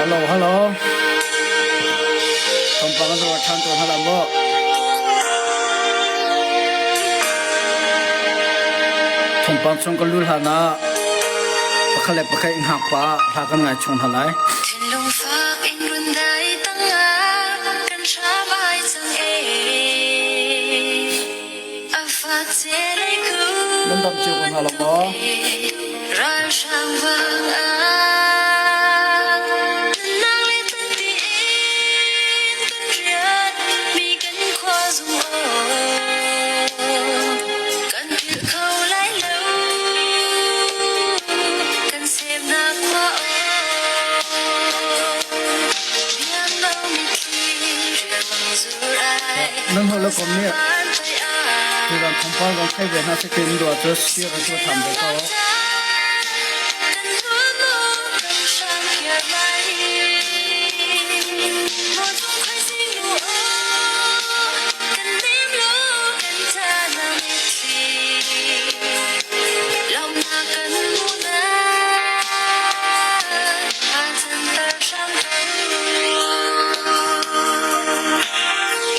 Hello, hello. Thawngpang an ruat ṭhan tawn hna maw? Thawngpang chung ka lu hlan ah pakhat le pakhat in hngak pa hla kan ngai chung hna lai. Thinlung fak in rundai tangah kan hram ai cang e. A fak celei ku Nan dam cio ko hna lo maw? Ralhrang vang ah nang le tan ti in kan rian mi kan khua zung aw kan philh kho lai lo kan semnak khua aw biang lo mitthli riangmang zur ai Nan holh le kom nih tutan thawngpang zong thei ve hna seh ti in ruah cu sir a tuah ṭhan ve ko.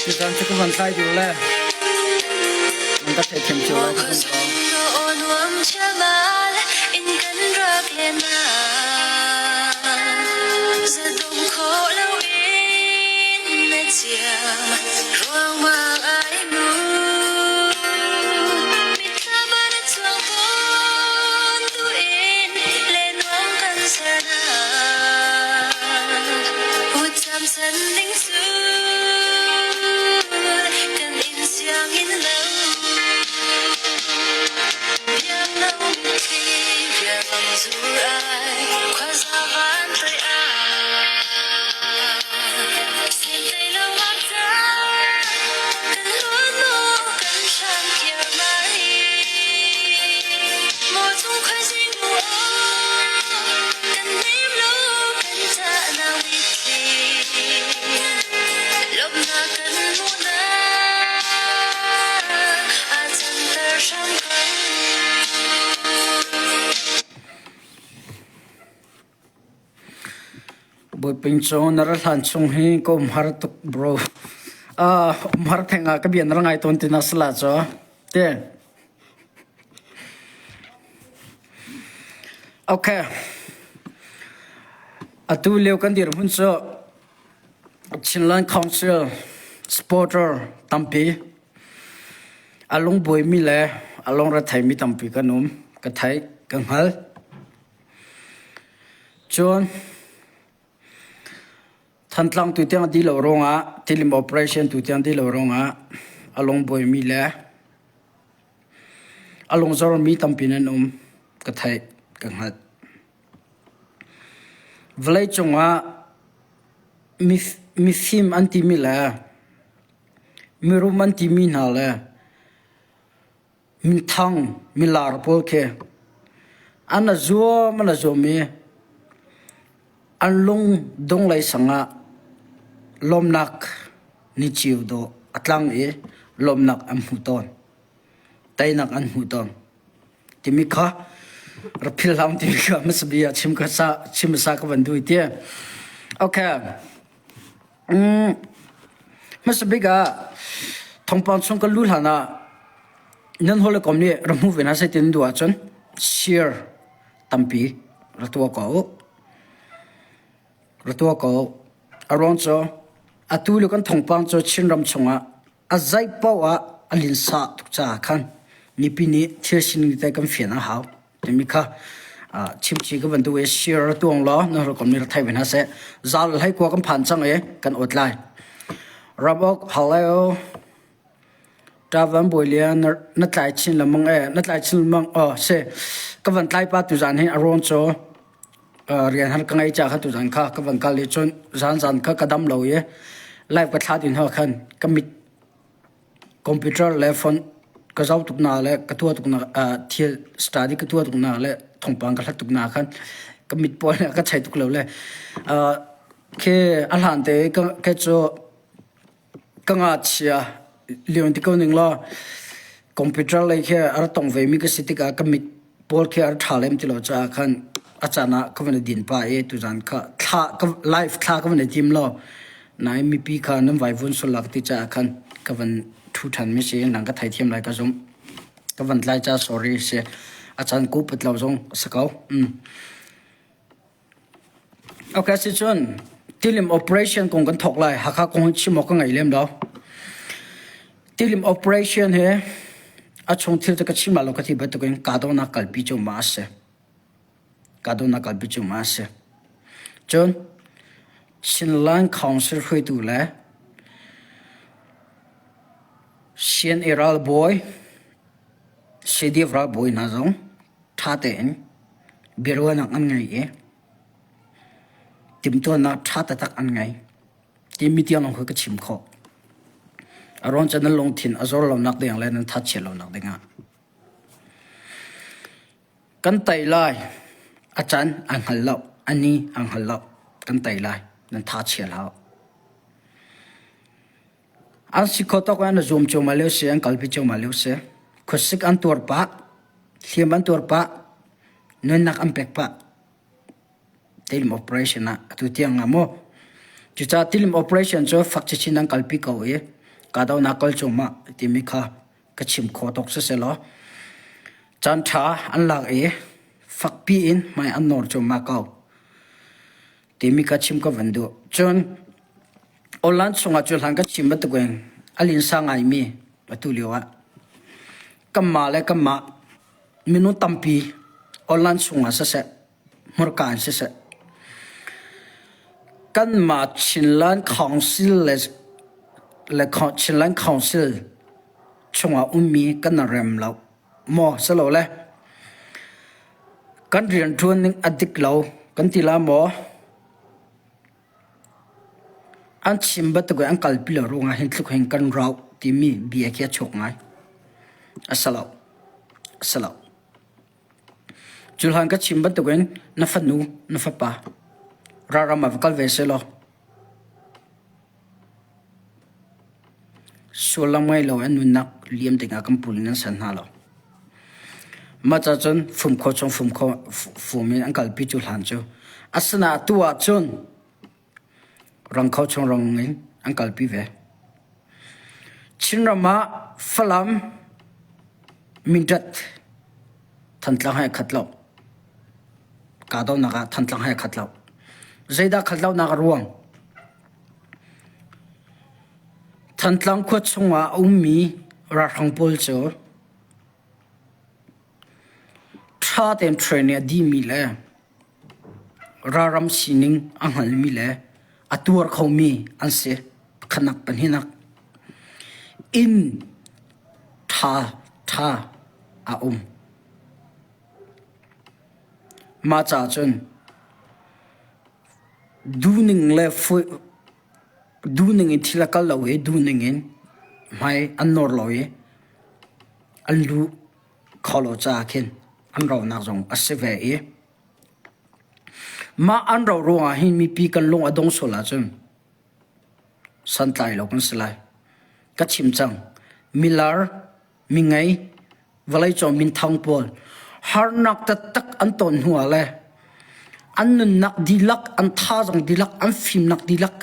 Tuzan cu ka van tlai deuh le nan ka theithiam cio lai ka zumh ko. Bawi Ping na ra hlan chung hi ka um har tuk bro. Uh, um har theng ah ka bia na ra ngai tawn ti na sala cho. Te. Okay. Atu lio kan dirhmun cu Chinland Council supporter tampi a lungbuaimi le a lungretheimi tampi kan um. Ka theih, ka hngal. Cun Thantlang tu tiang di lo ruangah tilim operation tu tiang di lo ruangah a lungbuaimi le a lungzormi tampi nan um. Ka theih, ka hngalh. Vawleicung ah mifim an timi le mirum an timi hna le minthang milar pawl khi an a zuam an a zuam i an lung dung lei sang ah lawmnak ni cio dawh a tlang i lawmnak an hmu tawn. Teinak an hmu tawn. Timi kha rak philh hlah timi kha hmasa bik ah chim ka sa chim hmasa ka van duh ti. Okay. Mm. Hmasa bik ah thawngpang chung ka lu hlan ah nan hawikom nih rak hmu ve hna seh ti nan duh ahcun share tampi ra tuah ko u. Ra tuah ko. A ruang cu atu le kan thawngpang cu Chinram chungah A zei paoh ah a linsa tuk caah khan mipi nih thil sining te kan fian a hau timi kha chimchi ka van duh i share tuang law na hawikom nih rak thei ve hna seh. Zal hlei kua kan phan cang i kan awt lai. Ramuk hello Tavan Bawi Lian na tlai chin lengmang e na tlai chin lengmang oh si ka van tlai pa tuzan hin a rawn cu rian har ka ngei ca kha tuzan kha ka van kal i cun zan zan kha ka dam lo i live ka thla din ho khan ka mit computer le phone ka zoh tuk na le ka tua tuk na thil study ka tua tuk na le thawngpang ka hlat tuk na khan ka mit pawl ka chei tuk lo le khi a hlan te ka cu Ka ngakchia lio ti ko ning law computer lei khi a rak tong vemi ka si tikah ka mit pawl khi a rak ṭha lem ti lo caah khan a caan ah ka van i din pah i tuzan kha thla. thla ka live thla ka van i tim lo. Nain mipi kha nan vaivun sulak ti caah khan ka van ṭhu ṭhan mi si nang ka theithiam lai ka zumh. Ka van tlai ca sorry si. A caan ku put lo zong a si ko. Mm. Ok sicun tilim operation kong kan thawk lai. Hakha kong hi chim awk ka ngei lem lo. Tilim operation hi a chung thil cu ka chim lo ka ti bantukin kahdohnak kalpi cu ma a si. Kahdohnak kalpi cu ma a si. Cun Chinland Council hruaitu le CNA ralbawi, CDF ralbawi hna zong ṭha tein biaruahnak an ngei i timhtuahnak ṭha taktak an ngei timi tiang lawng khi ka chim khawh. A ruang cu nan lungthin a zor lonak ding le nan thachiat lonak dingah. Kan tei lai. A can an hngal lo. A ni an hngal lo. Kan tei lai. Nan thachia hlah. An si kho tawk in an zuam cuahmah lio si, an kalpi cuahmah lio si. Khuasik an tuar pah, hliam an tuar pah, nunnak an pek pah. Tilim operation ah atu tiang ah maw. Cucaah tilim operation cu fak chinchin an kalpi ko i kahdohnak kal cuahmah timi kha ka chim khawh tawk siselaw caan ṭha an lak i fakpi in hmai an nawr cuahmah ko timi ka chim ka van duh. Cun Online chungah cu hlan ka chim bantukin a linsa ngaimi atu lio ah kanmah le kanmah minung tampi online chungah siseh hmurka in siseh kanmah Chinland Council le le Chinland Council chungah ummi kan rem lo maw silole kan rianṭuan ning a dik lo kan ti la maw? An chim bantuk in an kalpi lo ruangah hin tluk hin kan rauh timi bia khi a chuak ngai. A si lo. A si lo. Cu hlan ka chim bantukin na fanu, na fapa ralram ah va kal ve sehlaw sullam ngei lo an nunnak liam dingah kan pul in an san hna lo. Mah ca cun fum kho chung fum kho fum in an kalpi cu hlan cu. Asinain atu ah cun rang kho chung rang in an kalpi ve. Chinram ah Falam, Mindat, Thantlang he khat lo. Kahdohnak ah Thantlang he khat lo. Zeidah khat lonak a ruang? Thantlang khua chungah a ummi ralhrang pawl cu ṭha tein training a dihmi le ralram sining a hngalmi le a tuar khomi an si. Pakhatnak pahnihnak inn ṭha ṭha a um. Mah caah cun duhning le duhning in thil a kal lo i duhning in hmai an nawr lo i an lu kho lo caah khin an ronak zong a si ve i mah an ro ruangah hin mipi kan lung a dong sual ahcun santlai lo kan si lai. Ka chim cang. Milar, mingei, vawleicung minthang pawl harnak taktak an ton hnu ah le an nunnak dihlak, an thazaang dihlak, an fimnak dihlak,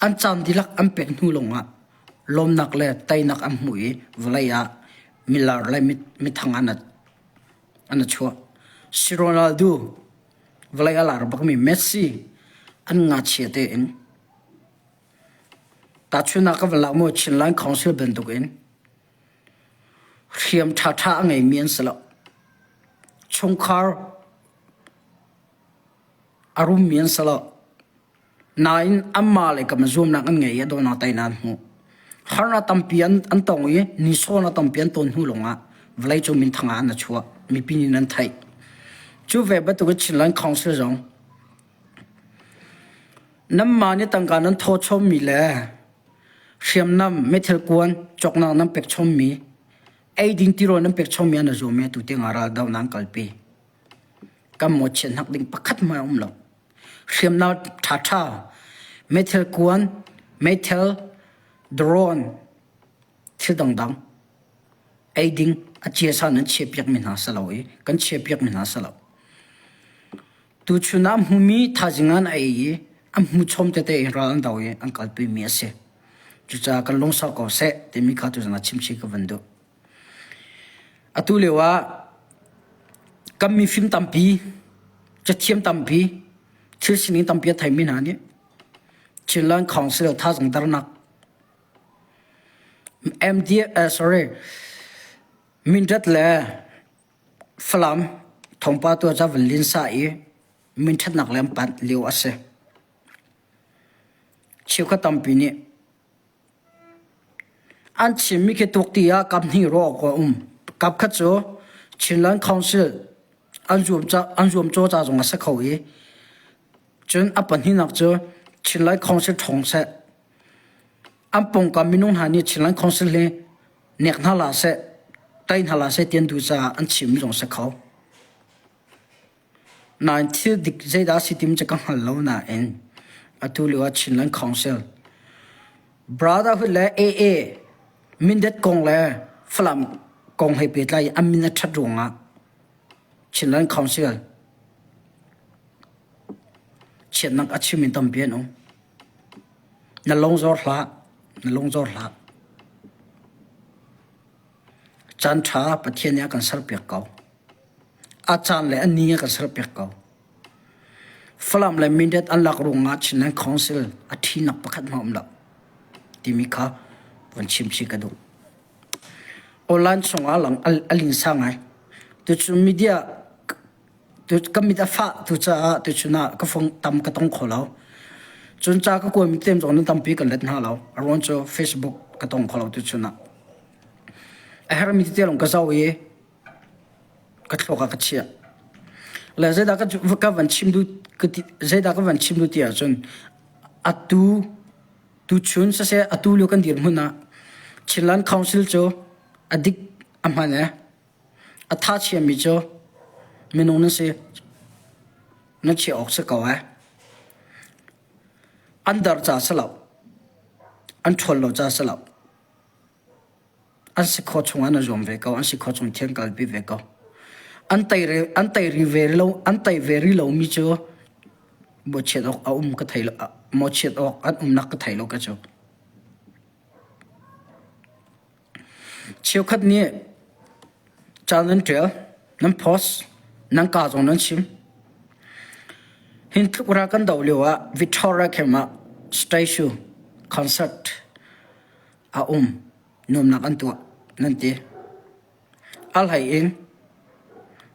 an caan dihlak an pek hnu lawngah lawmnak le teinak an hmuh i vawlei ah milar le mithang an an chuah. Si Ronaldo vawlei a lar bakmi Messi an ngakchia tein tahchunhnak ka van lak maw Chinland Council bantukin hriam ṭhaṭha a ngeimi an si lo. Chungkhar a rummi an si lo. Nain anmah le kam zuamnak an ngei i a dawhnak teinak an hmuh. Harnak tampi an, an tong i nisawhnak tampi an ton hnu lawngah vawleicung minthang ah an chuah. Mipi nih nan theih. Cu ve bantuk in Chinland Council zong nanmah nih tangka nan thaw chommi le hriamnam meithal kuan cawknak nan pek chommi eiding tirawl nan pek chommi an zuam i atu tiang ah raldohnak an kalpi. Kan mawhchiat hnak ding pakhat hmanh a um lo. Hriamnam ṭhaṭha, meithal kuan, meithal, drone, thil dangdang eiding a ciasa nan chiahpiakmi hna si lo i kan chiahpiakmi hna si lo. Tuchun ah hmumi thaizing ah an ei i an hmu chom tete in ral an do i an kalpimi a si. Cucaah kan lungsau ko seh timi kha tuzan ah chimchih ka van duh. Atu lio ah kan mifim tampi, cathiam tampi, thil sining tampi a theimi hna nih Chinland Council thazaang dernak MD, sorry, Mindat le Falam thawngpa tu ca van linsa i minṭhatnak le an panh lio a si. Cheukhat tampi nih an chimmi khi tuk ti ah kap hnih ruah awk a um. Kap khat cu Chinland Council an zuam ca an zuamcaw ca zong a si kho i cun a pahnihnak cu Chinland Council ṭhawng seh. An pawngkam minung hna nih Chinland Council hi nek hna hlah seh, tei hna hlah seh ti an duh caah an chimmi zong a si kho. Nain thil dik zeidah a si timi cu ka hngal lo nain atu lio ah Chinland Council Brotherhood le AA Mindat kong le Falam kong he pehtlai i an min a ṭhat ruangah Chinland Council chiatnak a chimmi tampi an um. Na lung zor hlah, na lung zor hlah. Caan ṭha Pathian nih a kan serpiak ko. A caan le a ni a kan serpiak ko. Falam le Mindat an lak ruangah Chinland Council a ṭhinak pakhat hmanh a um lo timi kha von chim chih ka duh. Online chungah lang a linsa ngai. Tucun media ka mit a fah tu caah tuchun ah ka fong tam ka tong kho lo. Cun ca ka kuami tem zong nan tampi kan let hna lo. A ruang cu Facebook ka tong kho lo tuchun ah. A hermi tete lawng ka zoh i ka thluak ah ka chiah. Le zeidah ka, ka van chim duh zeidah ka van chim duh ti ahcun atu tuchun siseh atu lio kan dirhmun ah Chinland Council cu a dik a hman e a tha chiami cu minung nan si nan chiah awk si ko e an dar ca si lo an ṭhawl lo ca si lo An si khawh chung an i zuam ve ko. An si khawh chung thian kalpi ve ko. An tei an tei ri ve lo an tei ve rih lomi cu mawchiat awk a um ka thei lo mawchiat awk an umnak ka thei lo ka cu. Cheukhat nih ca nan ṭial, nan post, nan ka zong nan chim. Hin tluk ral kan doh lio ah Victoria Camp ah statue concert a um nuamnak an tuah nan ti. A hlei in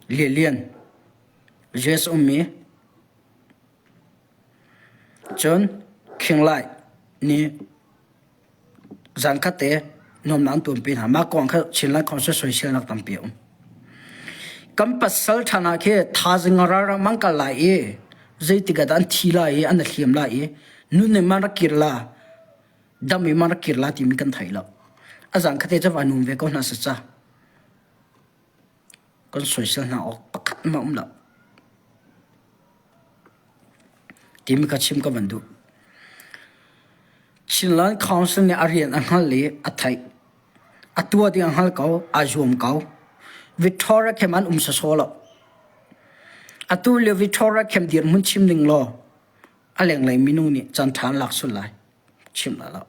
Lianlian US ummi cun Khinglai nih zankhat te nuamnak an tuanpi hna. Mah kong kha Chinland Council soiselnak tampi a um. Kan pasal ṭha hna khi thazing ralram an kal lai i zeitik ah dah an thi lai i an i hliam lai i nun in man rak kir la dam i man rak kir la timi kan thei lo. A zan khate cu va num ve ko hna seh ca. Kan soisel hna awk pakhat ma um lo. Timi ka chim ka van duh. Chinland Council nih a rian a hngal i a theih. A tuah ding a hngal ko, aa zuam ko. Victoria Camp an um sawsawh lo. Atu lio Victoria Camp dirhmun chim ning law a lenglei minung nih caan ṭha an lak sul lai. Chim lai lo.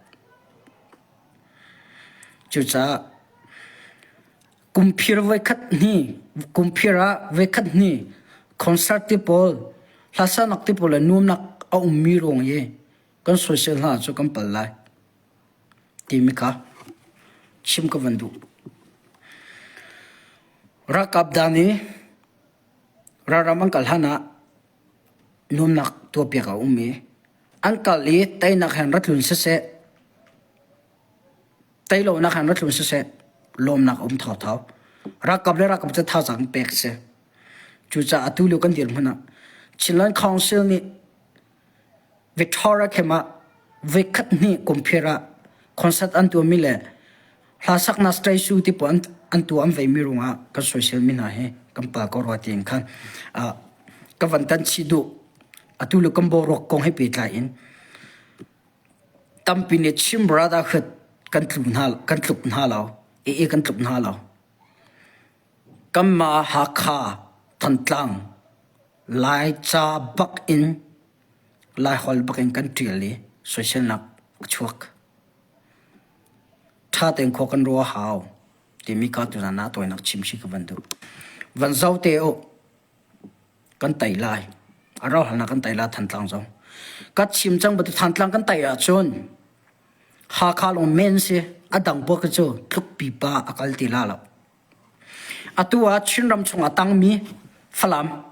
Cucaah kumphir voikhat hni kumphir ah voikhat hni concert ti pawl hlasanak ti pawl le nuamnak a ummi ruang i kan soisel hna cu kan pal lai timi kha chim ka van duh. Ralkap dan i ralram an kal hlan ah nuamnak tuahpiak a um i an kal i teinak he an ra tlun siseh tei lonak he an ra tlun siseh lawmnak a um thauthau. Ralkap le ralkap cu thazaang pek a si. Cucaah atu lio kan dirhmun ah Chinland Council nih Victoria camp ah voikhat hnih kumphir ah concert an tuahmi le hla saknak statue ti pawl an tuah an veimi ruangah kan soiselmi hna hi kan pal ko rua tiin khan ka van tan chih duh. Atu le kan boruak kong he pehtlai in tampi nih Chin Brotherhood kan tluk hna kan tluk hna lo, AA kan tluk hna lo. Kanmah Hakha, Thantlang. Laica bak in Laiholh bak in kan ṭial i soiselnak a chuak. Ṭha tein khua kan ruah a hau timi kha tuzan ah tawinak chim si ka van duh. Van zoh te u. Kan tei lai. A rauhhlan ah kan tei lai Thantlang zong. Ka chim cang bantuk Thantlang kan tei ahcun Hakha lawng men si a dang paoh khi cu tluk pipa a kal ti la lo. Atu ah Chinram chung a tangmi Falam,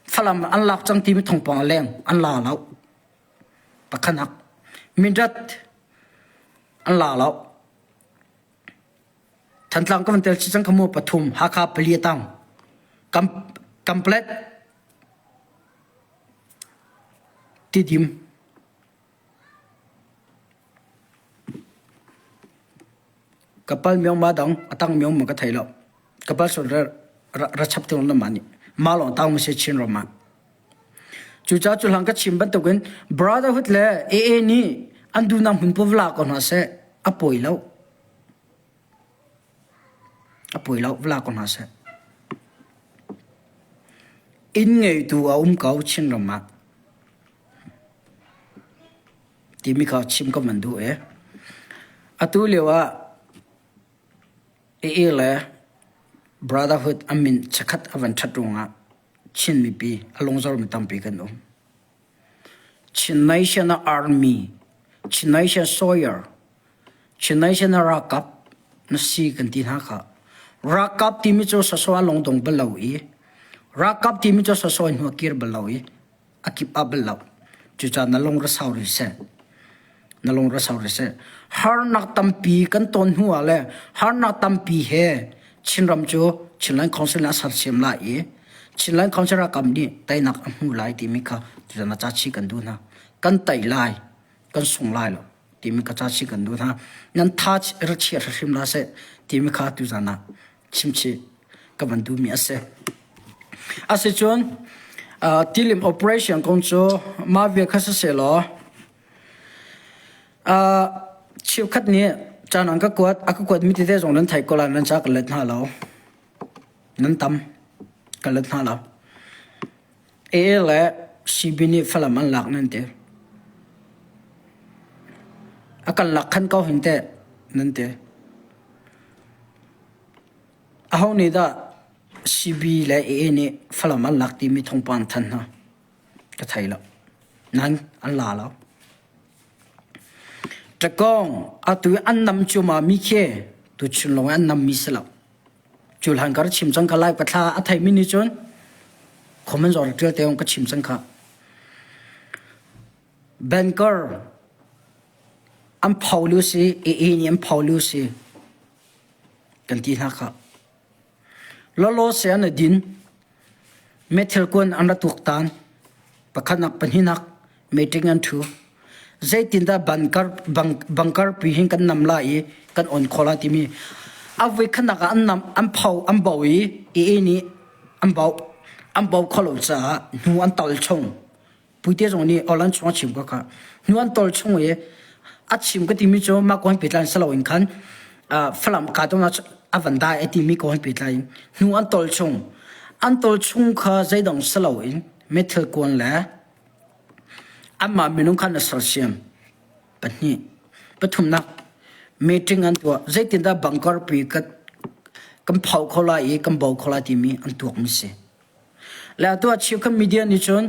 Falam an lak cang timi thawngpang a leng, an la lo. Pakhanak. Mindat an la lo. Thantlang ka van tel chih cang kha mu pathum, Hakha pali a tang. Kam, Kamplet, Tidim. Ka pal miang ma dang, a tang miang ma ka thei lo. Ka pal sual ra, ra, ra chap ti na ma nih. Ma lawng tang ma si Chin ram ah. Cucaah cu hlang ka chim bantukin Brotherhood le AA nih an duhnak hmun pu vla ko hna seh, a pawi lo. A pawi lo, vla ko hna seh. Inn ngeitu a um ko Chinram ah. Timi kha chim ka van duh e. Atu lio ah AA le Brotherhood an min chikkhat a van ṭhat ruangah Chin mipi a lungzormi tampi kan um. Chin Nation Army, Chin Nation Sawyer, Chin Nation ralkap na si kan ti hna kha. Ralkap timi cu sawsawh a lungdong bal lo i ralkap timi cu sawsawh hnu a kir bal lo i a kip ah bal lo. Cucaah na lung ra sau rih seh. Na lung ra sau rih seh. Harnak tampi kan ton hnu ah le harnak tampi he Chinram cu Chinland Council a sersiam lai i Chinland Council ralkap nih teinak a hmu lai timi kha tutan ah ca kan duh hna. Kan tei lai, kan sung lai lo timi kha ca kan duh hna. Nan tha ra chia hrim hlah seh timi kha tuzan ah chimchih ka van duhmi a si. Asicun uh, tilim operation kong cu mah vial kha siseh law uh, cheukhat nih caan an ka kuat a ka kuat mi tete zong nan thei ko lai nan ca ka let hna lo nan tam ka let hna lo AA le CB nih Falam an lak nan ti a kan lak khan ko hin teh nan ti aho nih dah CB le AA nih Falam an lak timi thawngpang an thanh hna ka thei lo nan an la lo Ṭakawng atu i an nam cuahmah mi khi tuchun lawng i an nammi si lo. Cu hlan ka ra chim cang kha lai ka thla a theimi nih cun comment zong rak ṭial te ka chim cang kha. Banker an pho lu si, AA nih an pho lu si kan ti hna kha. Lawlaw se an i din. Meithil kuan an ra tuaktan. Pakhatnak pahnihnak meeting an ṭhu. Zeitindah bunker, bunker pi hin kan nam lai i kan on khawh lai timi a voikhatnak ah an nam an pho an bo i AA nih an bo an bo kho lo caah hnu an tol chung. Puite zong nih Orlan chung a chim ko kha. Hnu an tol chung i a chim ka timi cu mah kong pehtlai si loin khan Falam ka tung a van dai a timi kong pehtlai in hnu an tol chung. An tol chung kha zeidang si loin meithil kuan le anmah minung khan a sersiam. Pahnih. Pathumnak meeting an tuah. Zeitindah bunker pi kan phau kho lai i kan bo kho lai timi an tuakmi si. Le atu ah cheukhat media nih cun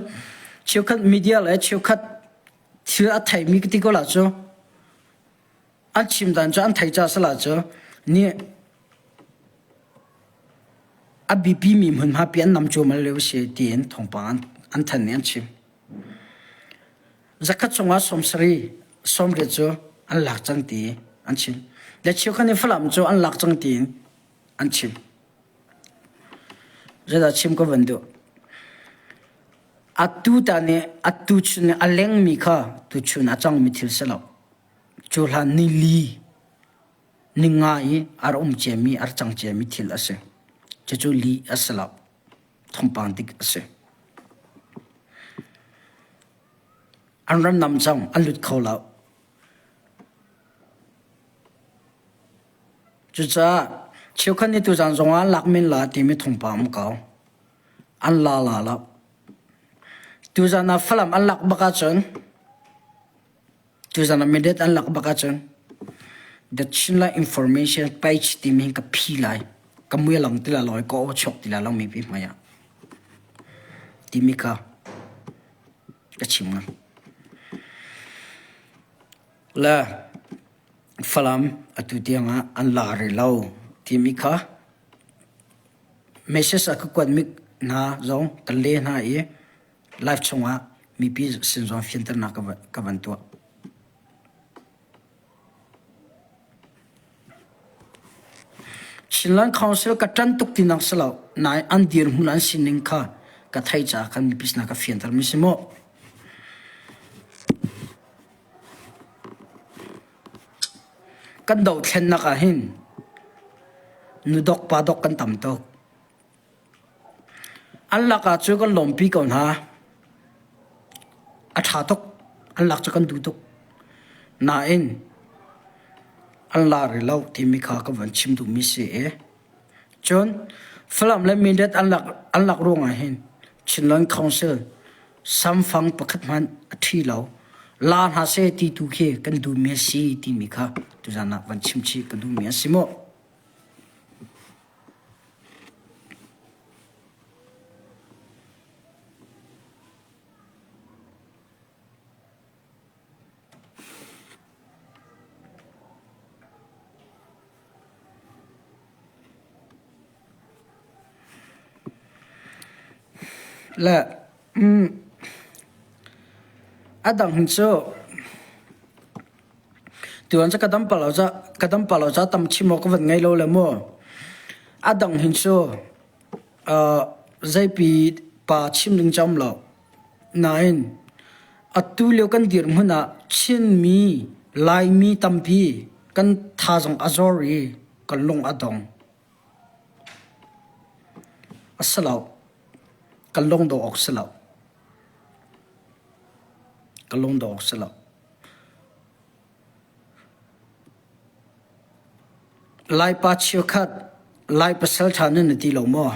cheukhat media le cheukhat thil a theimi ka ti ko la cu an chim dan cu an thei ca sala cu nih a bipi mi hmunhma pi an nam cuamal lio si tiin thawngpang an than nih an chim. Zakhat chungah 70 80 cu an lak cang ti an chim. Le cheukhat nih Falam cu an lak cang tiin an chim. Zeidah chim ka van duh? Atu ta nih atu chun a lengmi kha tuchun a cangmi thil si lo. Cu hlan ni li, ni nga i a rak um ciami, a rak cang ciami thil a si. Cucu li a si lo. Thawngpang dik a si. An ram nam cang, an lut kho lo. Cucaah cheukhat nih tuzaan zongah an lak men la timi thawngpang um ko. An la la lo. Tuzan ah Falam an lak bak ahcun tuzan ah Mindat an lak bak ahcun The Chinland Information Page timi hin ka phi lai. Ka mui a lang ti lai lo i ka aw chuak ti lai lo mipi hmai ah. Timi kha ka chim ngam. Le Falam atu tiang ah an la rih lo timi kha Message a ka kuatmi hna zong kan leh hna i live chungah mipi sin zong fianternak ka van tuah. Chinland Council ka ṭan tuk tinak si lo, nain an dirhmun an sining kha ka theih caah khan mipi sinah ka fiantermi si mu. Kan dohthlennak ah hin nudok padok kan tam tuk. An lakah cu kan lawmpi ko hna. A ṭha tuk. An lak cu kan duh tuk. Nain an la rih lo timi kha ka van chim duhmi si i cun Falam le Mindat an lak an lak ruangah hin Chinland Council samfang pakhat hmanh a ṭhi lo. La hna seh ti tu khi kan duhmi a si timi kha tuzan ah van chim chih ka duhmi a si mu. Le a dang cu tuan cu ka dam pah lo ca ka dam pah lo ca tam chim awk ka van ngei lo le mu. A dang hin cu uh, zeipi pa chim ding cam lo. Nain atu lio kan dirhmun ah Chinmi Laimi tampi kan thazaang a zor i kan lung a dong. A si lo. Kan lung dawh awk si lo. Kan lung dawh awk si lo. Laipa cheukhat Lai pasal ṭha nan ti lo maw?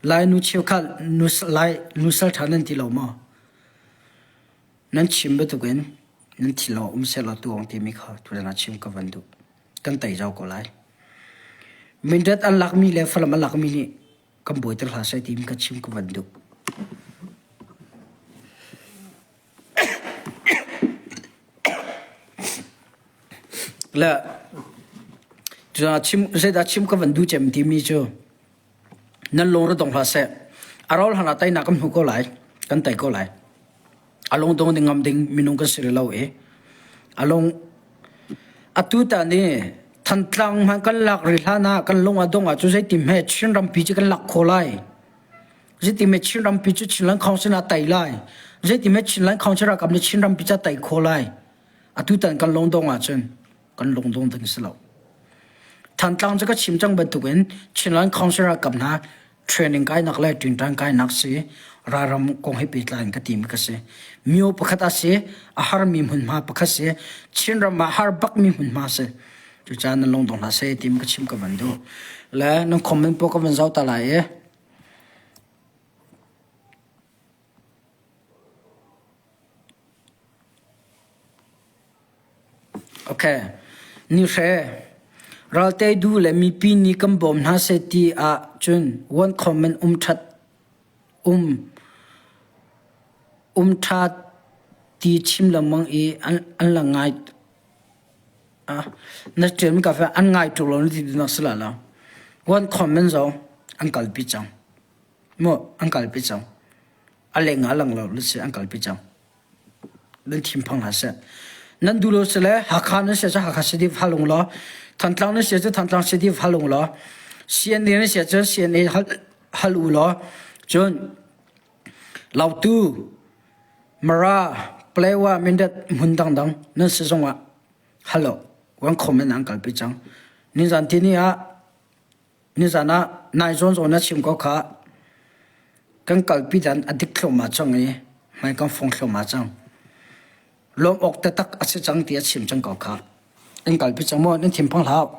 Lainu cheukhat Lai nusal ṭha nan ti lo maw? Nan chim bantukin nan thinlung ah um sehlaw tuang timi kha tutan ah chim ka van duh. Kan tei zau ko lai. Mindat an lakmi le Falam an lakmi nih kan buaiter hlah seh timi kha chim ka van duh. Le chim zeidah chim ka van duh cem timi cu nan lung ra dong hlah seh. A rawl hlan ah teinak kan hmu ko lai. Kan tei ko lai. A lung dong ding ngam ding minung kan si rih lo i a lung atu ta ni Thantlang hmanh kan lak rih hlan ah kan lung a dong ah cu zeitim he Chin rampi cu kan lak khawh lai. Zeitim he Chin rampi cu Chinland Council ah tei lai. Zeitim he Chinland Council ralkap nih Chin rampi cu a tei khawh lai. Atu tan kan lung dong ahcun kan lung dong ding si lo. Thantlang cu ka chim cang bantukin Chinland Council ralkap hna training kainak le ṭingṭang kainak si ralram kong he pehtlai in ka timi ka si. Myo pakhat a si, a harmi hmunhma pakhat si, Chinram ah har bakmi hmunhma si. Cucaah nan lungdong hlah seh timi ka chim ka van duh. Le nan comment pawl ka van zoh ta lai i Okay. Ni hre raltei du le mipi nih kan bawm hna seh ti ah cun one comment um ṭhat um um ṭha ti chim lengmang i an an la ngai ah na ṭialmi ka an ngai tuk lo na ti duhnak si la lo. One comment zong an kalpi cang. Mu an kalpi cang. A leng ah lang lo na si an kalpi cang. Nan thinphang hlah seh. Nan duh lo si le Hakha nan si cu Hakha City hal ung law, Thantlang nan si cu Thantlang City hal ung law, CNA nan si cu CNA hal, hal u law, cun Lautu, Mara, Palewa, Mindat hmun dangdang nan si zongah hal u. Wan comment an kalpi cang. Nizan tini ah Nizan ah nai zawn zawn na chim ko kha kan kalpi dan a dik thluahmah cang i hmai kan fong thluahmah cang. Lawm awk taktak a si cang ti a chim cang ko kha. In kalpi cang maw nan thinphang hlah.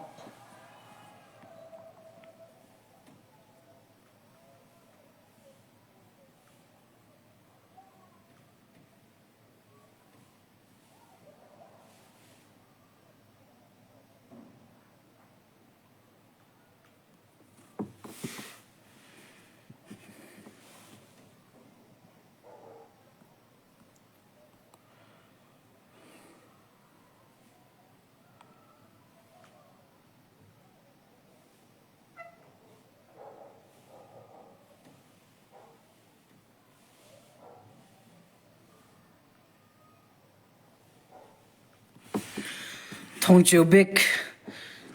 Thawng Ceu Bik,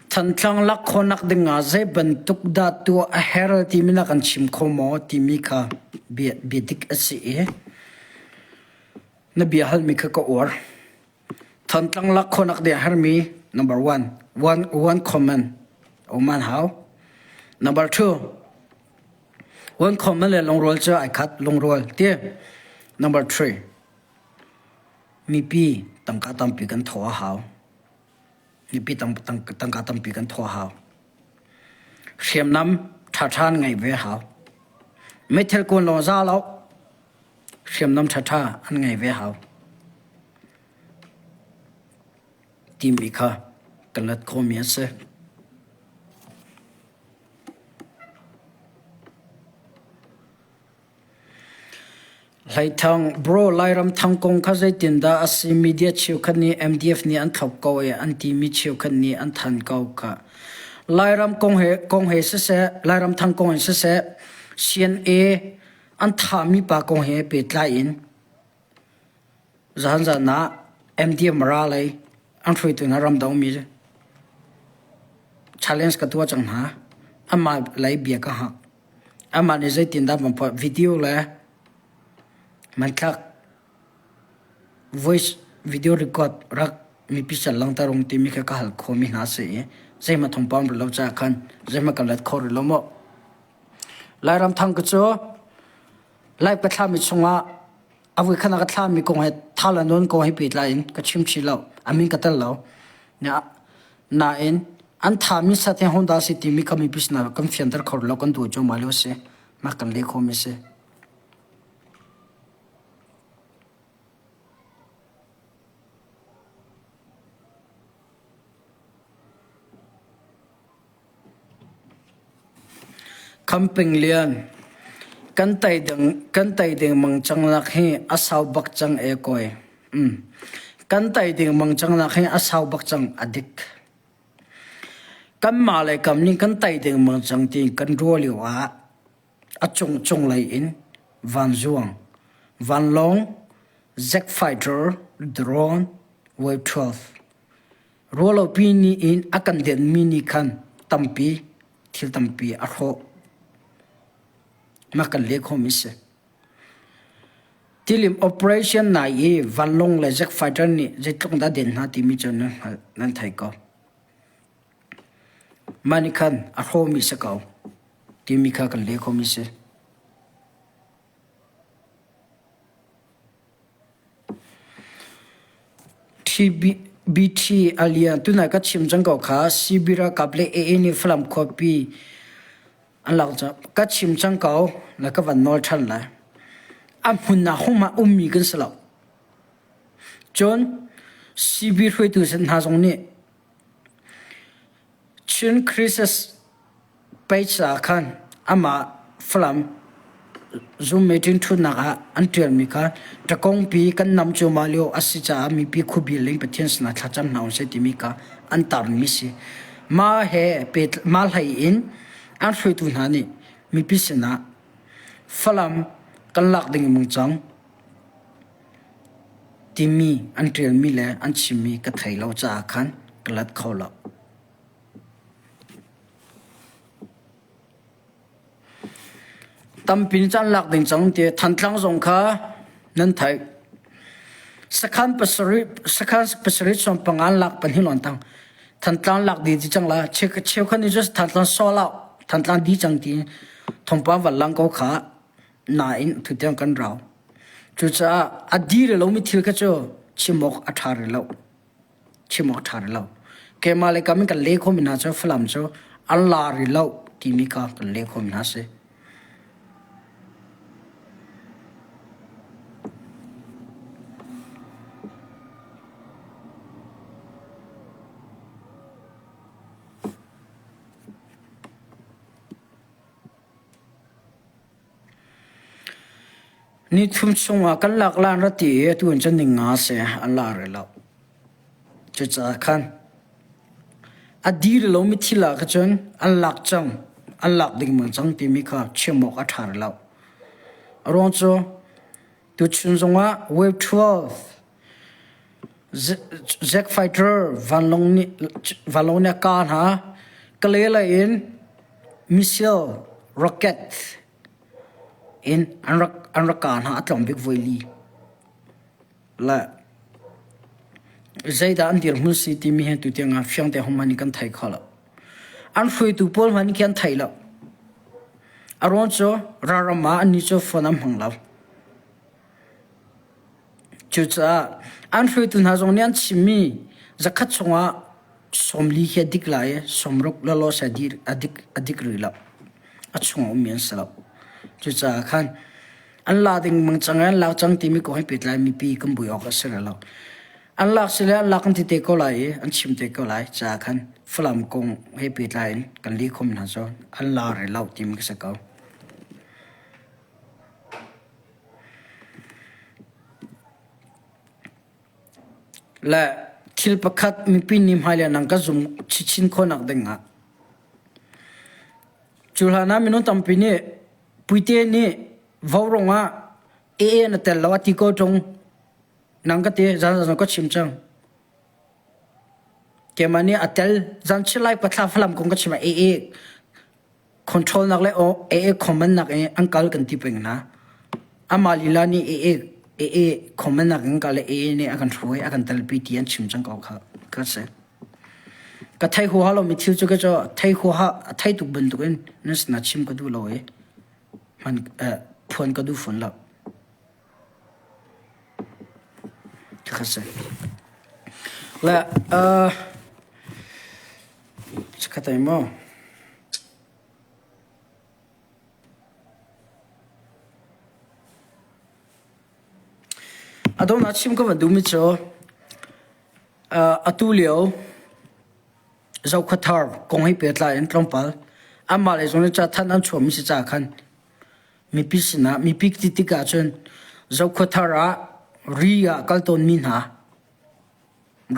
Thantlang lak khawhnak ding ah zei bantuk dah tuah a herh timi na kan chim kho maw timi kha bia, bia dik a si i na bia halmi kha ka uar. Thantlang lak khawhnak ding a herhmi number one, one, one common um an hau. Number two, one common le lungrual cu ai khat, lungrual ti. Number three, Mipi tangka tampi kan thawh a hau. Mipi tangka tampi kan thawh a hau. Hriamnam ṭhaṭha an ngeih ve a hau. Meithal kuan lawng za lo. Hriamnam ṭhaṭha an ngeih ve a hau. Timi kha kan lat khawhmi a si. Hleithang, Bro, Lairam thang kong kha zeitindah a si? Media cheukhat nih MDF nih an thlop ko i an timi cheukhat nih an than ko kha. Lairam kong he kong he siseh, Lairam thang kong in siseh, CNA an thahmi pa kong he pehtlai in zahan zan ah MDF Mara lei an hruaitu hna ramdang mi challenge ka tuah cang hna. Amah lei bia ka hngak. Amah nih zeitindah van phuah video le hmanthlak voice video record rak mipi sal langhter ung timi kha ka hal khawhmi hna a si i zeihmanh thawngpang rih lo caah khan zeihmanh ka let kho rih lo mu. Lairam thang ka cu live ka thlahmi chungah a voi khat ah ka thlahmi kong he thal a nawn kong he pehtlai in ka chim chih lo. A min ka tel lo. Nain an thami sat hi Honda si timi kha mipi sinah kan fianter kho lo kan duh cuahmah lio a si. Mah kan leh khawhmi a si. Khamping Lian, kan tei ding kan tei ding mang cang nak hi a sau bak cang e kawi. Mm. Kan tei ding mang cang nak hi a sau bak cang a dik. Kanmah le kam nih kan tei ding mang cang ti kan ruah lio ah a cung cunglei in vanzuang, vanlawng, jet fighter, drone, wave 12 Ruahlopi ni in a kan denmi nih khan tampi thil tampi a hrawh. Mah kan leh khawhmi si. Tilim operation nai i vanlawng le jet fighter nih zeitluk dah den hna timi cu nan hngalh nan thei ko. Mah nih khan a hrawhmi si ko timi kha kan leh khawhmi si. TBT a lian tunai ka chim cang ko kha CB ralkap le AA nih Falam khuapi an lak cang ka chim cang ko na ka van nawl ṭhan lai. A hmun ah hung ah ummi kan si lo. Cun CB hruaitu hna zong nih Chin Crisis page ah khan amah Falam Zoom meeting ṭhutnak ah an ṭialmi kha ṭakongpi kan nam cuahmah lio a si caah mipi khuabil in Pathian sinah thlacam hna usih timi kha an tarmi si. Mah he mah hlei in an hruaitu hna nih mipi sinah Falam kan lak ding mung cang timi an ṭialmi le an chimmi ka thei lo caah khan ka lat kho lo. Tampi nih caan lak ding cang ti Thantlang zong kha nan theih. Sakhan pasarih sakhan pasarih sawm panga an lak pahnih lawng tang. Thantlang lak dih ti cang la cheukhat nih cun Thantlang saw lo Thantlang di cang ti thawngpang van lang ko kha nain tutiang kan rau. Cucaah a dir lomi thil kha cu chim awk a ṭha rih lo. Chim awk ṭha rih lo. Keimah le kam in kan leh khawhmi hna cu Falam cu an la rih lo timi kha kan leh khawhmi hna a si. Nithum chungah kan lak lan ra ti i atu in cun ning nga si an la rih lo. Cucaah khan a dir lomi thil ah kha cun an lak cang, an lak ding mang cang timi kha chim awk a ṭha rih lo. A ruang cu tuchun zongah wave 12. Jet fighter vanlawng nih vanlawng nih a kah hna. Kalay lei in missile rocket in an rak an rak kah hna a tlawm bik voi li. Le zeidah an dirhmun si timi hi tutiang ah fiang te hom in kan thei kho lo. An hruaitu pawl hmanh khi an thei lo. A ruang cu ralram ah annih cu phone an hmang lo. Cucaah an hruaitu hna zong nih an chimmi zakhat chungah 40 khi a dik lai i 60 lawlaw a dik, a dik rih lo. A chung a ummi an si lo. Cucaah khan an la ding mang cang i an lak cang timi kong he pehtlai mipi kan bui awk a si rih lo. An lak si le an lak an ti te ko lai i an chim te ko lai caah khan Falam kong he pehtlai in kan lihkhom hna cu an la rih lo timi ka si ko. Le thil pakhat mipi nih hmailei nang ka zum chinchin khawhnak ding ah cu hlan ah minung tampi nih Puite nih vaurawng ah AA na tel lo a ti ko ṭung nang ka ti zan zan ka chim cang. Keimah nih a tel zan chilai pathla Falam kong ka chim ah AA control nak le AA comment nak in an kal kan ti peng hna. Amah lila nih AA AA comment nak in kal le AA nih a kan hruai a kan telpi ti an chim cang ko kha ka si. Ka thei huaha lomi thil cu ka cu thei huaha a thei tuk bantukin nan sinah chim ka duh lo i hman phuan ka duh fawn lo. Ka si. Le uh, Chikkhat ai maw? A donghnak chim ka van duhmi cu atu lio Zokhua kong he pehtlai in tlawmpal anmah lei zong nih cathanh an chuahmi si caah khan mipi sinah mipi ti tik ahcun Zokhua thar ah ri ah kal tawnmi hna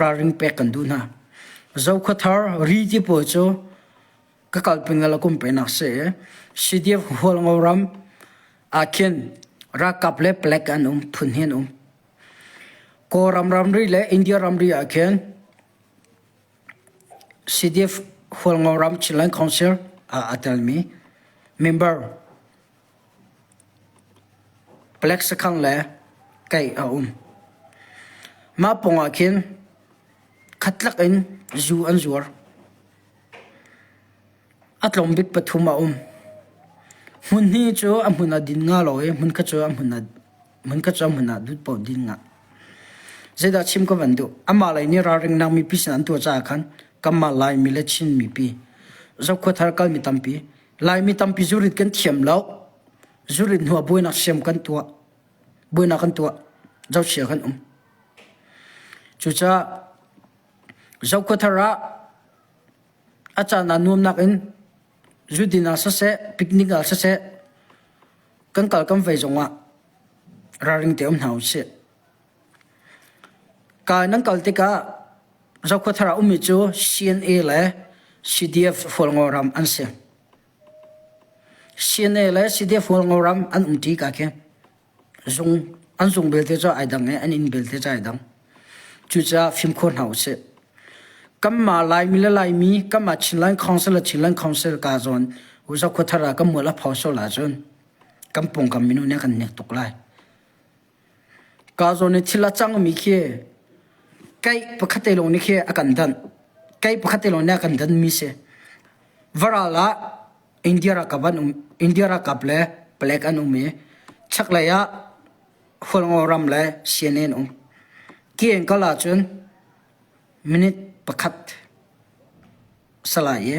ralring pek kan duh hna. Zokhua ri ti pawl cu ka kal ping la kum penak si i CDF Hualngo ram ah khin ralkap le palek an um phun hi an um. Kawlram ramri le India ramri ah khin CDF Hualngo ram Chinland Council ah aa telmi member Palek sakhan le kaih a um. Mah pawng ah khin khatlak in zu an zuar. A tlawm bik pathum a um. Hmun hnih cu a hmun ah din nga lo i hmun khat cu a hmun ah hmun khat cu a hmun ah dut paoh din nga. Zeidah chim ka van duh? Amah lei nih ralringnak mipi sin an tuah caah khan kanmah Laimi le Chin mipi Zokhua thar kalmi tampi Laimi tampi zurit kan thiam lo. Zurit hnu ah buainak siam kan tuah. Buainak kan tuah. Zohchia kan um. Cucaah Zokhua ah a caan ah nuamnak in zudin ah siseh, picnic ah siseh, kan kal kan vei zongah ralring te um hna usih. Ka nan kal tikah Zokhua ah ummi cu CNA le CDF Hualngo ram an si. CNA le CDF Hualngo ram an um ṭi ka khi. Zung an zung belte cu ai dang i an inn belte cu ai dang. Cucaah fimkhur hna usih. Kanmah Laimi le Laimi, kanmah Chinland Council le Chinland Council ka zawn Zokhua thar ah kan mual a pho sual ahcun kan pawngkam minung nih a kan hnek tuk lai. Ka zawn i thil a cangmi khi keih pakhat te lawng nih khi a kan danh. Keih pakhat te lawng nih a kan danmi si. Varal ah India ralkap an um, India ralkap le palek an um i chaklei ah Hualngo ram le CNA an um. Ki in kal ahcun minute pakhat salai i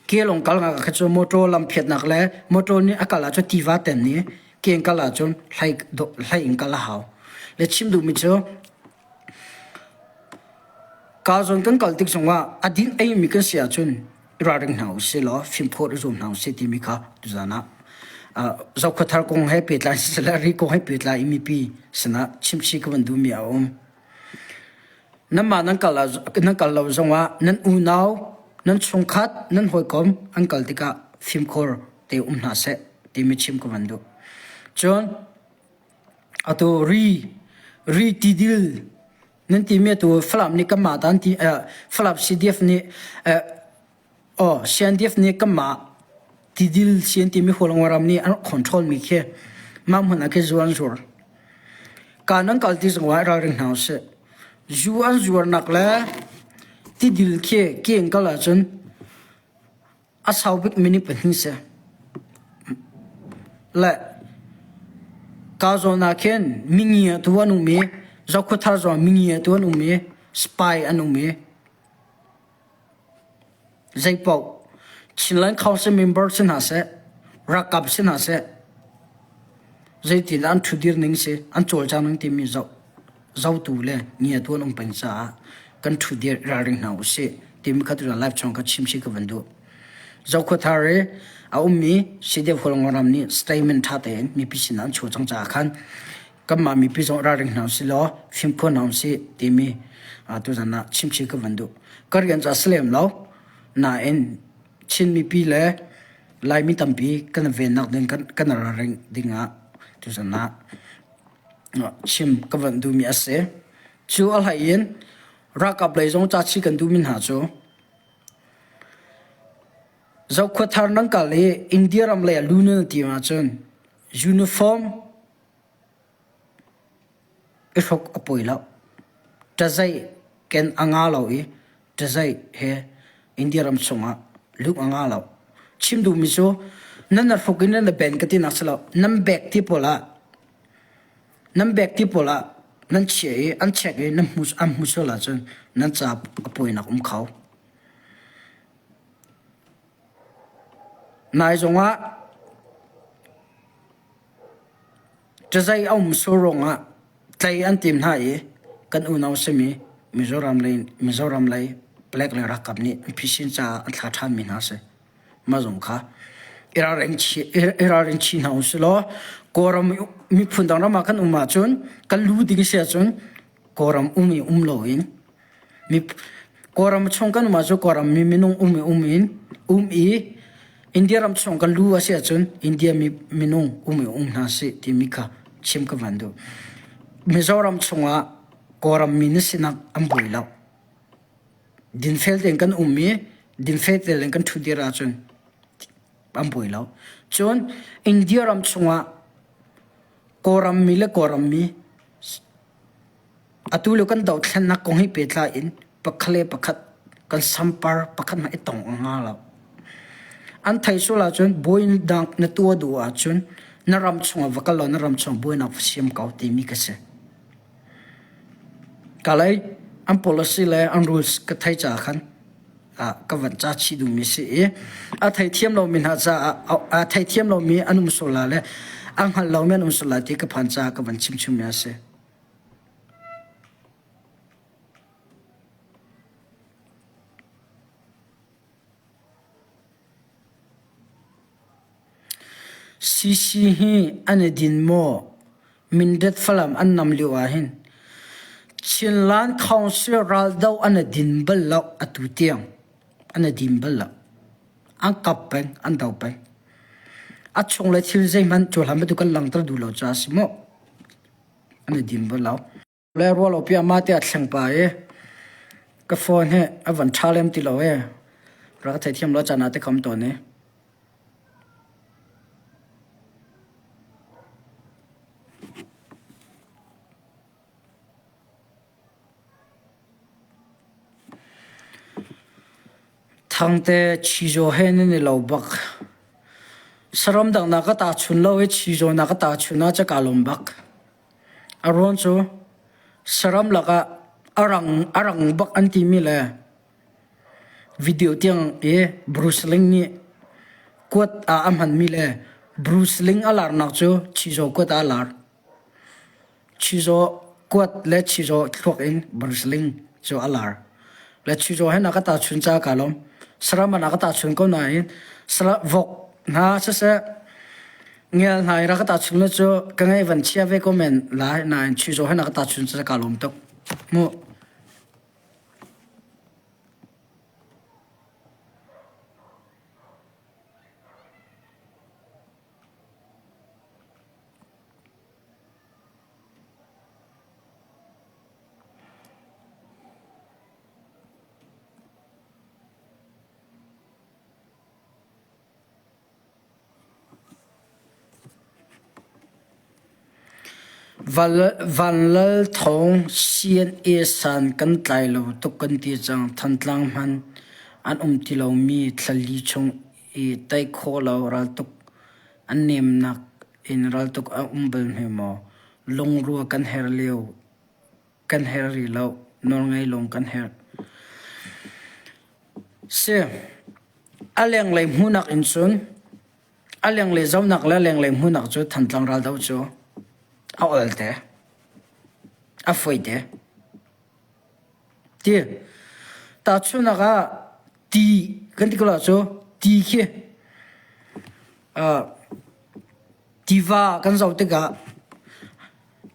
Ke lawng kal ngak kha cu motor lam phiatnak le motor nih a kal ahcun tiva ten i ke in kal ahcun hlei hlei in kal a hau. Le chim duhmi cu ka zawn kan kal tik zongah a din eimi kan si ahcun i ralring hna usih law fimkhur i zuam hna usih timi kha tuzan ah Zokhua thar kong he pehtlai siseh ri kong he pehtlai i mipi sinah chimchih ka van duhmi a um. Nanmah nan kal nan kal lo zongah nan unau, nan chungkhat, nan hawikom an kal tikah fimkhur te um hna seh timi chim ka van duh. Cun atu ri ri tidil. Nan timi atu Falam nih kanmah ta an ti Falam CDF nih aw CNDF nih kanmah tidil si an timi Hualngo ram nih an control mi khi mah hmun ah khi zu an zuar. Ka nan kal ti zong ah ralring hna usih. Zu an zuarnak le tidil khi ki in kal ahcun A sau bik minute pahnih si. Le ka zawn ah khin mingia tu an um i Zokhua zawn mingia tu an um i spy an um i zeipaoh Chinland Council member si hna seh, ralkap si hna seh, zeitindah an ṭhudir ning si, an cawlcang ning timi zoh zotu le ngiatu an um peng caah kan ṭhudir ralring hna usih timi kha tu live chung ka chim si ka van duh. Zokhua i a ummi CDF Hualngoram nih statement ṭha tein mipi sinah an chuah cang caah khan kanmah mipi zong ralring hna usih law fimkhur hna usih timi tuzan ah chim chih ka van duh. Ka rian cu a si lem lo nain Chin mipi le Laimi tampi kan vennak ding kan ralring ding ah tuzan ah chim ka van duhmi a si. Cu a hlei in ralkap lei zong ca chih kan duhmi hna cu Zokhua thar nan kal i India ram lei ah lu nan ti ahcun uniform i hruk a poi lo. Ṭazeih ken a nga lo i ṭazeih he India ram chungah luh a nga lo. Chim duhmi cu nan na hruk in nan na ben ka tinak si lo. Nan bag ti pawl ah nan bag ti pawl ah nan chiah i an check i nan hmu an hmu sual ahcun nan ca a pawinak um kho. Nai zongah Ṭazei a um sur ruangah tlei an tim hna i kan unau simi Mizoram lei Mizoram lei palek le ralkap nih an phisin caah an thlah ṭhanmi hna a si. Mah zong kha i ralring chih i ralring chih hna usih law Kawlram miphun dang ram ah kan um ahcun kan lu ding si ahcun Kawlram um i um loin Kawlram chung kan um ahcun Kawlram mi minung um i um in um i India ram chung kan lu a si ahcun India mi minung um i um hna sih timi kha chim ka van duh. Mizoram chungah Kawlram mi na sinak an buai lo. Dinfel tein kan um i dinfel tein kan ṭhudir ahcun an buai lo. Cun India ram chungah Kawlram mi le Kawlram mi Atu lio kan dothlennak kong hi pehtlai in pakhat le pakhat kan sampar pakhat hmanh i tong a hnga lo. An theih sual ahcun buainak na tuah duh ahcun na ram chungah va kal law na ram chungah buainak va siam ko timi ka si. Kalay an policy le an rules ka thei caah khan ka van ca chih duhmi si i a theithiam lomi hna caah a theithiam lomi an um sual lai le a hngal lomi an um sual lai ti ka phan caah ka van chim chungmi a si. CC hi an i din maw? Mindat Falam an nam lio ahhin Chinland Council raldoh an i din bal lo atu tiang an i din bal lo. An kap peng, an do peng. A chung le thil zeihmanh cu hlan bantuk kan langhter duh lo caah a si maw? An i din bal lo. Le rualo pi ama te a thleng pa i ka phone hi a van ṭha lem ti lo e rak ka theithiam lo caan ah te kham tawn i Thangte chizaw he nan i lo bak. Saram dang na ka tahchun lo i chizaw na ka tahchun ah ca kaa lawm bak. A ruang cu saram lakah a rang a rang bak an timi le video tiang i Bruce Lee nih kuat ah a hmanmi le Bruce Lee a larnak cu chizaw kuat ah a lar. Chizaw kuat le chizaw thluak in Bruce Lee cu a lar. Le chizaw he na ka tahchun caah kaa lawm. Saram ah na ka tahchun ko nain saram vok hna siseh Ngial hna i rak ka tahchun le cu ka ngei van chia ve ko men lai nain chuizaw he na ka tahchun cu ka lawm tuk. Mu. Vanlal Thawng CNA san kan tlai lo tuk kan ti cang. Thantlang hmanh an um ti lomi thlali chung i tei khawh lo raltuk an nemnak in raltuk a um bal hme maw? Lungrua kan herh lio kan herh rih lo. Nawlngei lawng kan herh. Si, a lenglei hmuhnak in cun A lenglei zohnak le lenglei hmuhnak cu Thantlang raldoh cu a olte, a fawi Ti tahchunhnak ah ti kan ti ko cu ti khi uh, tiva kan zoh tikah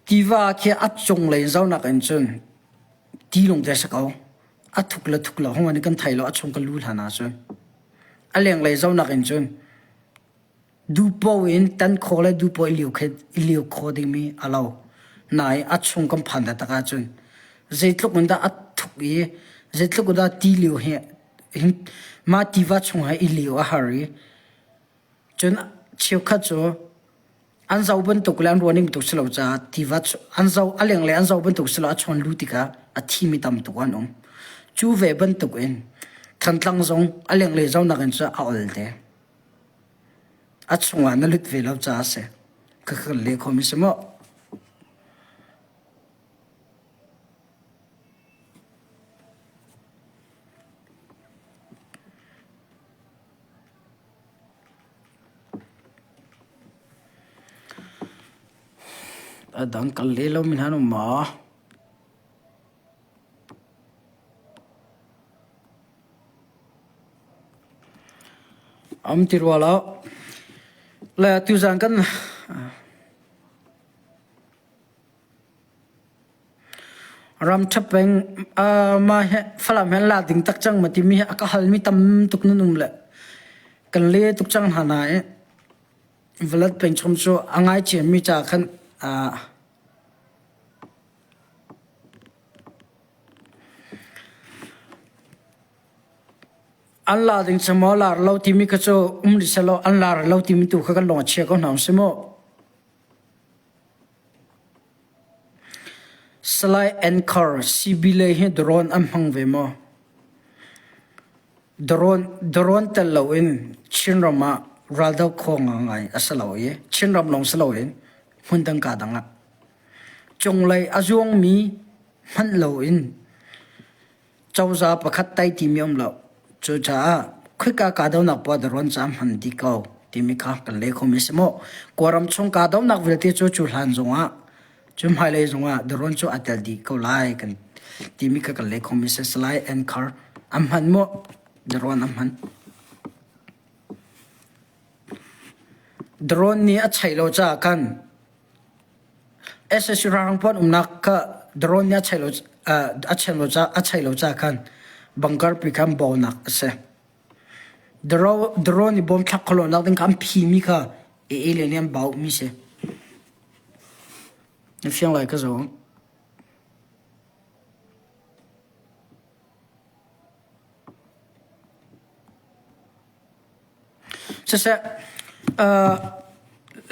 tiva khi a cunglei zohnak in cun ti lung te si ko. A thuk le thuk lo hong kan thei lo a chung ka lu hlan ahcun. A lenglei zohnak in cun duhpoh in tan khawh le duhpoh i liu i liu khawh dingmi a lo. Nain a chung kan phan taktak ahcun zeitluk in dah a thuk i zeitluk in dah ti liu hi mah tiva chung ah i liu a har i cun cheukhat cu An zoh bantuk le an ruahning bantuk si lo caah tiva an zoh a lenglei an zoh bantuk si lo a chawn lu tikah a thimi tam tuk an um. Cu ve bantuk in Thantlang zong a lenglei zohnak in cun a ol te. A chungah na lut ve lo caah a si. Ka kan leh khomi si maw? A dang kal le lomi hna an um maw? Um ti rua lo. Le tuzan kan Ram ṭha peng mah hi Falam hi an la ding tak cang maw timi hi a ka halmi tam tuk nan um le kan le tuk cang hna nain valat peng chung cu a ngaichiami ca khan an la ding cu maw lar lo timi kha cu um rih sehlaw an lar lo timi tu kha kan lung a chia ko hna si maw? Salai Anchor CBLA hi drone an hmang ve maw? Drone tel loin Chinram ah raldoh kho ngai a si lo i Chinram lawng si loin hmundang kaa dang ah cunglei a zuangmi hmanh loin Cozah pakhat tai timi um lo. Cucaah khika kahdohnak poah darawn ca hman dih ko timi kha kan leh khomi si maw? Kawlram chung kahdohnak vialte cu cu hlan zongah cu hmailei zongah darawn cu aa tel dih ko lai kan timi kha kan leh khomi si. Salai Anchor an hman maw? Darawn an hman. Drone nih a chaih lo caah khan Sac ralhrang pawl umnak kha drone nih a chaih lo a chaih lo caah a chaih lo caah khan bunker pi kha an bawhnak a si. Drone i bom thlak khawhlonak ding kha an phimi kha AA le nih an bauhmi si. Na fiang lai ka zawng. Siseh,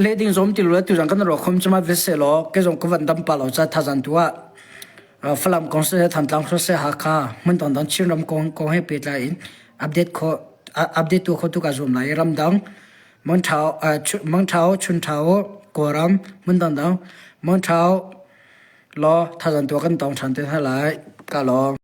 leh ding zom ti lo tuzan kan ruah khom cuma vet sehlaw kei zong ka van dam pa lo ca thazan tu ah Falam kong siseh Thantlang siseh Hakha hmun dangdang Chinram kong kong he pehtlai in update kho update tu kho tu ka zuam lai ramdang Mangthau Mangthau Chunthau Kawlram hmun dangdang Mangthau law thazan tu kan tong ṭhan te hna lai ka lawm.